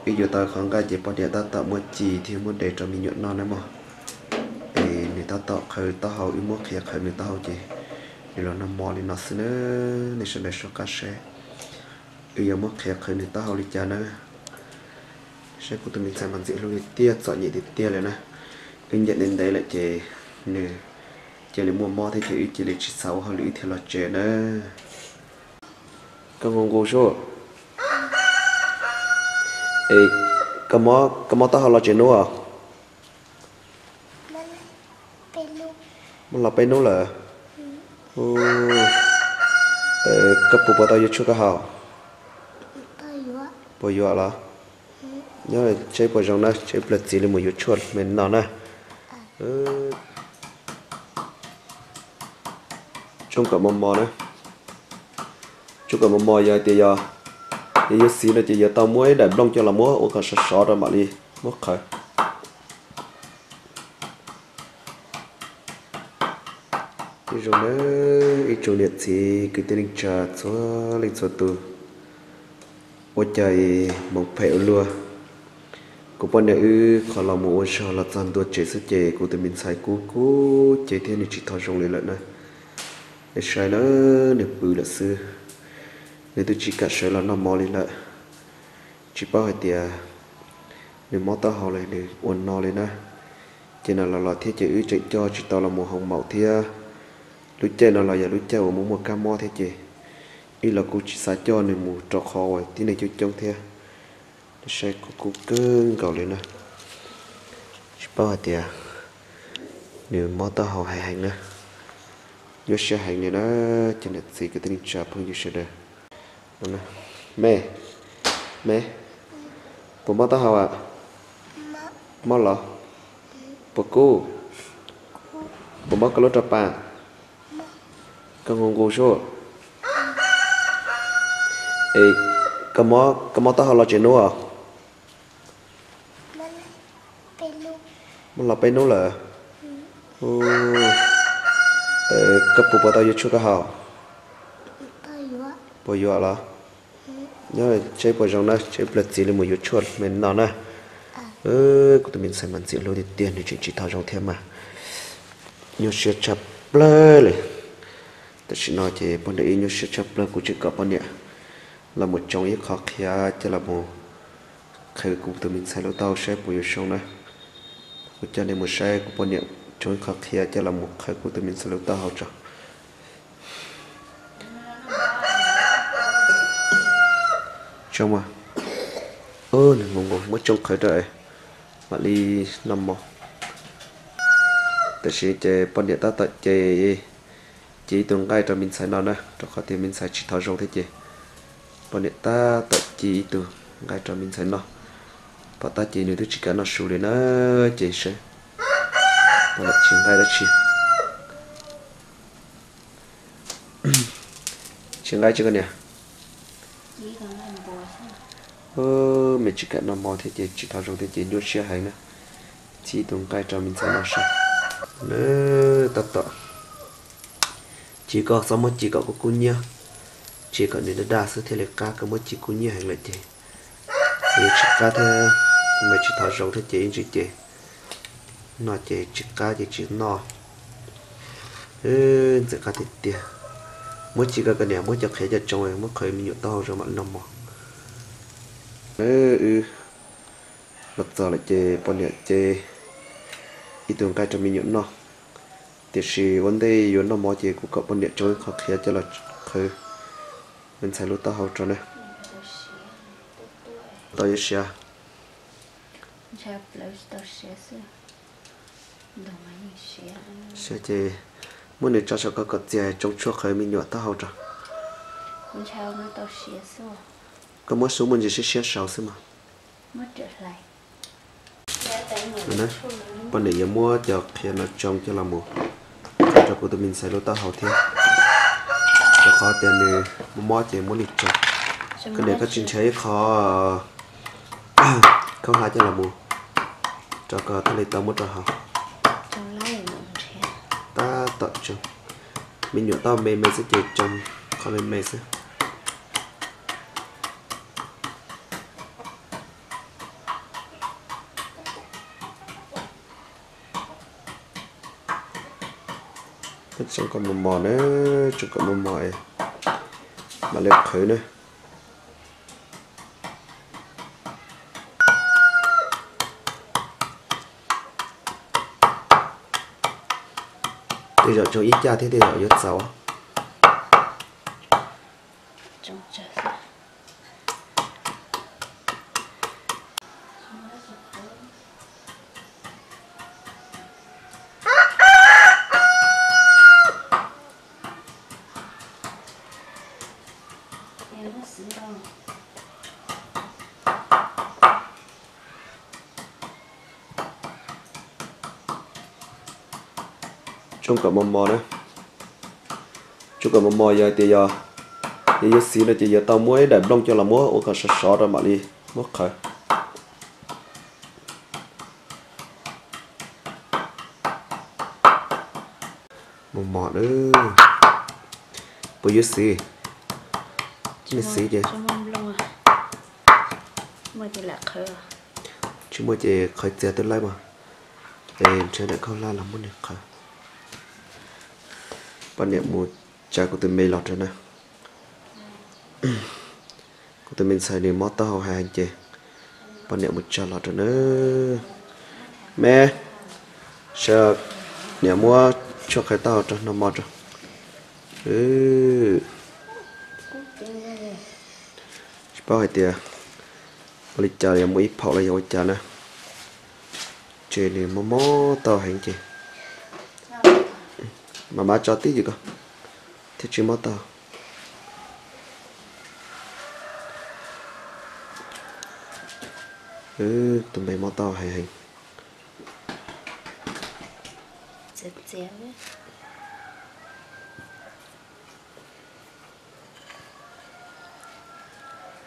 Wb yuav tau qhov nqaij ces poj niam tab tom muab ci thiab muab de rau me nyuam noj na mog. Es nws tab tom qhaws taub hau, wb muab qhia qhaws nws taub hau ces nws los noj mov li no xwb na. Nej sawv daws soj qab saib, wb yuav muab qhia qhaws nws taub hau li cas na. Saib kuv tus me ntxhais mas ntxim hlub tiag tiag, txom nyem tiag tiag lawm na. Wb ncaim ntev ntev lawm ces nws cia li muaj mob thiab ces wb cia li tsis xav ua hauj lwm wb thiaj los tsev na. Koj nqus nqus sub. Es koj mob taub hau los tsev hnub os? Mob los peb hnub lawm. Koj puas puas tau yuav tshuaj koj haus? Puas yuav los? Nyob seb puas zoo na, seb plaub txiv li mus yuav tshuaj me no na. Tsoo kom mos mos na. Tsoo kom mos mos yog tias yog yuav xiv no ces yuav tau muab ib daim nplooj coj los muab ua kom sov sov rau mam li muab qhawv. Ib tsoom niam txiv kwv tij neej tsa txhua leej txhua tus, ua cas hmoov phem ua luaj. Kuv poj niam wb qhov los mus ua zog los txog ntua tsev xwb ces kuv tus me ntxhais kub kub cev thiab nws tsis tau zoo li lawm na. Nej saib na, nws pw lawm xwb, nws twb tsis kam sawv los noj mov li lawm. Tsis paub hais tias nws mob taub hau los nws ua no li na. Ces no los los thiab ces wb tseem coj tsis tau los mus hoo maum thiab. Lub caij no los yog lub caij uas muaj muaj kab mob thiab ces ib los kuj tsis xav coj nws mus rau qhov uas tib neeg coob coob thiab. Saib kub kub kawg nkaus li na. Tsis paub hais tias nws mob taub hau heev heev na. Nyuaj siab heev li na, cov niam txiv kwv tij neej tsa phooj ywg sawv daws. Me, me, puas mob taub hau a? Mob los? Puas kub? Puas mob koj lub rau pa? Koj nqus nqus sub. Es koj mob taub hau los tsev hnub os? Mob los peb hnub lawm. Koj puas puas tau yuav tshuaj koj haus? Puas yuav los? Nyob seb puas zoo na, seb plaub txiv li mus yuav tshuaj me no na. Kuv tus me ntxhais mas ntxim hlub tiag tiag, nws tseem tsis tau zoo thiab mas nyuaj siab tshaj plaws li. Tam sim no ces poj niam wb nyuaj siab tshaj plaws, kuv tseem kom poj niam los mus tsoo ib qho qhia coj los mus qhawv kuv tus me ntxhais lub taub hau saib puas yuav zoo na. Kuv coj nej mus saib kuv poj niam tsoo ib qho qhia coj los mus qhawv kuv tus me ntxhais lub taub hau tso. Tsoo mas, nws nqus nqus, muab tsoo qhawv rau mam li noj mov. Tam sim ces poj niam tab tom ce, ce ib tug nqaij rau me ntxhais no na, rau qhov tias me ntxhais tsis tau zoo thiab ces poj niam tab tom ce ib tug nqaij rau me ntxhais noj. Pom tab ces nws twb tsis kam noj su li na, ces saib poj niam tsis nqaij dab tsi. Tsis nqaij tsis koj niam. Me tsis kam noj mov thiab ces tsis tau zoo thiab ces nyuaj siab heev na. Txhib tus nqaij rau me ntxhais noj saib. Tab tom ci koj txhob muab ci kom kub kub nyiab, ci kom nws daj daj xwb thiaj li qab, koj muab ci kub nyiab heev lawm ces yuav tsis qab thiab, me tsis tau zoo thiab ces ib ntsis ces noj ces tsis qab ces tsis noj. Ntxim qab tiag tiag. Muab ci koj, koj niam, muab cov qhiav coj tsoo, muab qhawv me nyuam taub hau zoo mam noj mov. Wb los txog lawm ces poj niam ce ib tug nqaij rau me nyuam noj. Tiam sis ua ntej yuav noj mov ces kuv kom poj niam tsoo ib qho qhiav coj los qhawv me ntxhais lub taub hau rau na. Tau yuav siav. Siav ces muab nws tso saum koj kom txias tsoo tshuaj qhawv me nyuam taub hau rau. Koj muab sub muaj ntsis siab siab saud xwb mas. Poj niam yuav muab cov qhiav no tsoo coj los mus qhawv rau kuv tus me ntxhais lub taub hau thiab, rau qhov tias nws mob mob ces muab nws tsoo. Koj niam, koj tsis nrhiav ib qho khaub hlab coj los mus rau koj thiaj li tau muab rau haus. Tab tom tsoo, me nyuam taub hau me me xwb ces tsoo qhov me me xwb. Tsoo kom mos mos na, tsoo kom mos mos es mam li qhwv na. Tej zaum tsoo ib caj thiab tej zaum yuav txaus. Tsoo kom mos mos na. Tsoo kom mos mos yog tias yog, yog yuav xiv no ces yuav tau muab ib daim nplooj coj los muab ua kom sov sov rau mam li muab qhawv. Mos mos na. Puas yuav xiv? Nej xiv ces, tsis muaj ces qhawv txias twb laib mas. Es nrhiav daim khaub hlab los muab nws qhawv. Poj niam mus tsa kuv tus me los rau na. Kuv tus me ntxhais nws mob taub hau heev ces poj niam mus tsa los rau na. Me, sawv, niam muab tshuaj qhawv taub hau rau noj mov rau. Tsis paub hais tias ua li cas, yog muaj ib phaum los yog ua cas na, ces nws mob mob taub hau heev ces mam mam tso tib yam ko thiaj tsis mob taub hau. Tus me mob taub hau heev heev.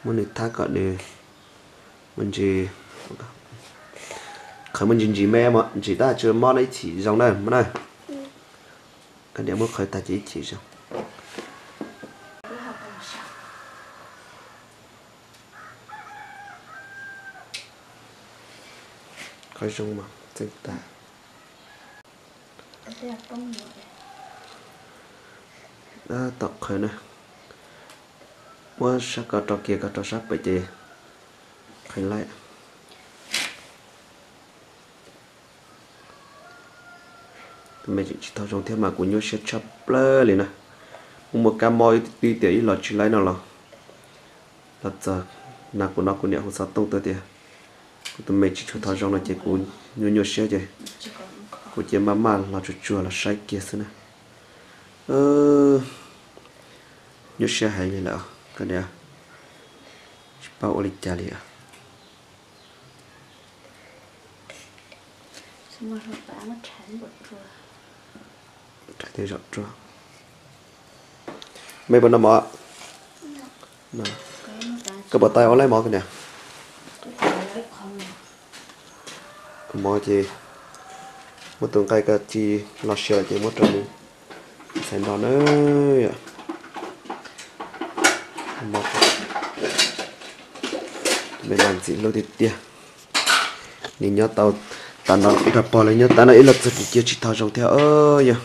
Muab nws thab kom nws me ntsis, qhawv muaj ntsis ntsis me, ntsis tab tsis mob na, ib chim zoo na mog na. Koj niam muab qhawv tag ces ib chim zoo. Qhov zoo mas txeej tag. Tab tom qhawv na, muab sab ko rau kiag, ko rau sab pem ces qhwv laib. Tus me tseem tsis tau zoo thiab mas kuv nyuaj siab tshaj plaws li na. Muaj muaj kab mob twb tias ib los tsis laib no los, los txog na kuv no kuv niam hu xov tooj tuaj tias kuv tus me tsis tshua tau zoo no ces kuv nyuaj nyuaj siab ces kuv cia maj maj los tsuag tsuag los saib kiag xwb na. Nyuaj siab heev li lawm koj niam, tsis paub ua li cas li. Me puas noj mov? Koj puas tau ua laib mov koj niam? Mov ces muab tus nqaij ko ci los sia lawm ces muab rau nws ntxhais noj na. Me mas ntxim hlub tiag tiag. Nws nyob tau tas no nrog pog lawv nyob tas no ib los txog cia tsis tau zoo thiab os. Yog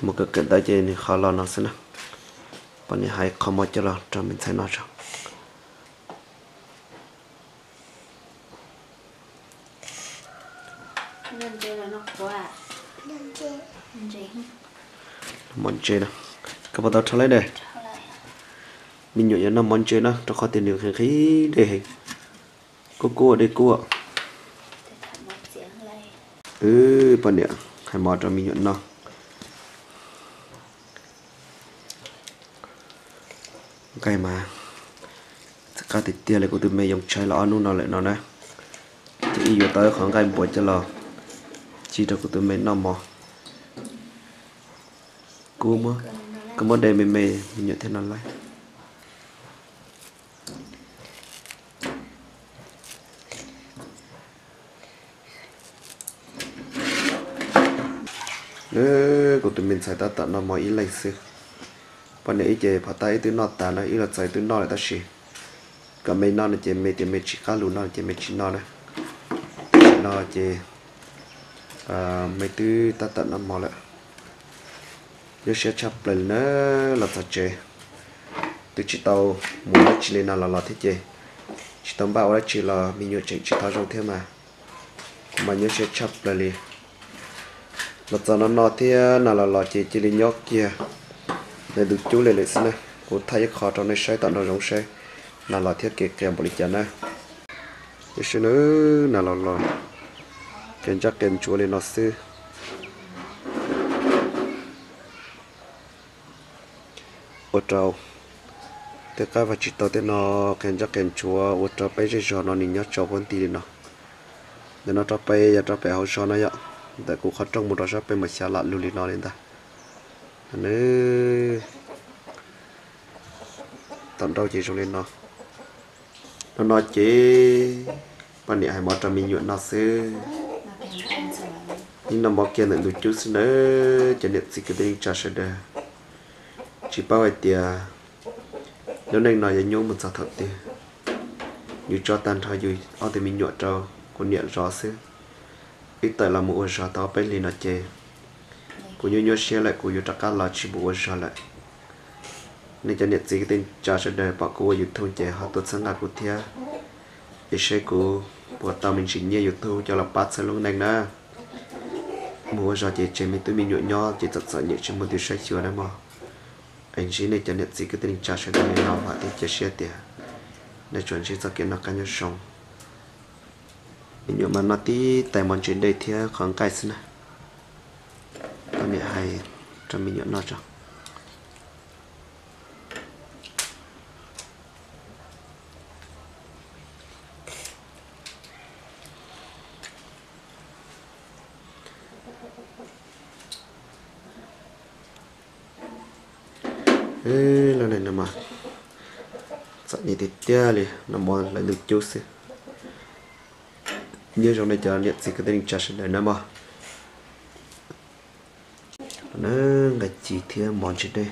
mus kawm kawm ntawv ces nws ho los no xwb na. Poj niam hais qhov mov coj los rau me ntxhais noj tso. Mov ntse no, koj puas tau rho laib ne? Me nyuam yuav noj mov ntse na rau qhov tias nws nqhis nqhis dej heev. Kub kub dej kub. Wb poj niam hais mov rau me nyuam noj. Nqaij mas txawm qab tiag tiag li, kuv tus me yoo tshaib los ob hnub no lawm no na, ces wb yuav tau ib qho nqaij npuas coj los ci rau kuv tus me noj mov. Koj muab de me me me nyuam thiaj noj laib. Kuv tus me ntxhais tab tom noj mov ib leeg xwb. Poj niam ib ces pom tab ib twb noj tas no, ib los txog ib twb noj lawm tab sis kom me noj no ces me tias me tsis qab lus noj ces me tsis noj na. Tam sim no ces me twb tab tom noj mov lawm. Nyuaj siab tshaj plaws li na, los txog tsev twb tsis tau mus dab tsi li no los los thiab ces tsis tau npaj ua dab tsi los me nyuam tseem tsis tau zoo thiab mas kuv mas nyuaj siab tshaj plaws li. Los txog no no thiab no los los ces cia li nyob kiag ntawm tus cub li lawm xwb na. Kuv thaij ib qho rau nej saib tom nraum zoov saib no los thiab kev qias npaum li cas na. Tiam sis na, no los los qias ntsaj qias ntsuav li no xwb. Ua rau tej qab vaj tsis tau tej no qias ntsaj qias ntsuav ua rau peb zej zog no nws nyob tsau huab nti li no. Ntawm no rau pem yog rau pem hauv zos no yom, ntawm kuv qhov rooj mus rau sab pem mas xya lam lug li no li ntag. Nws tom nrau ces zoo li no. No no ces poj niam hais mov rau me nyuam noj xwb. Ib no mov kiag ntawm ntug cub xwb nawb cov niam txiv kwv tij neej tsa sawv daws. Tsis paub hais tias lub neej no yuav nyuaj mus txog thaum twg. Yus tso tag nrho yus ob tug me nyuam rau kuv niam zov xwb. Wb tawm los mus ua zog tau ob peb hlis no ces kuv nyuaj nyuaj siab lawm, kuv yuav rov qab los tsis mus ua zog lawm. Nej cov niam txiv kwv tij neej tsa sawv daws pom kuv ua YouTube ces ho tuaj txhawb nqa kuv thiab, es seb kuv puas tau me ntsis nyiaj YouTube coj los pab txhawb lub neej na. Mus ua zog ces tseg me tub me nyuam nyob ces txom txom nyem tsis muaj tus saib xyuas na mog. Es ntsib nej cov niam txiv kwv tij neej tsa sawv daws li no vam thiab cia siab tias nej tsuas ntsib txoj kev noj qab nyob zoo. Me nyuam mas noj tib tais mov ntse dej thiab qhov nqaij xwb na. Poj niam hais rau me nyuam noj tso. Lub neej no mas txom nyem tiag tiag li, noj mov lawv ntug cub xwb. Nyob zoo nej cov niam txiv kwv tij neej tsa sawv daws na mog. Na, nqaij ci thiab mov ntse dej.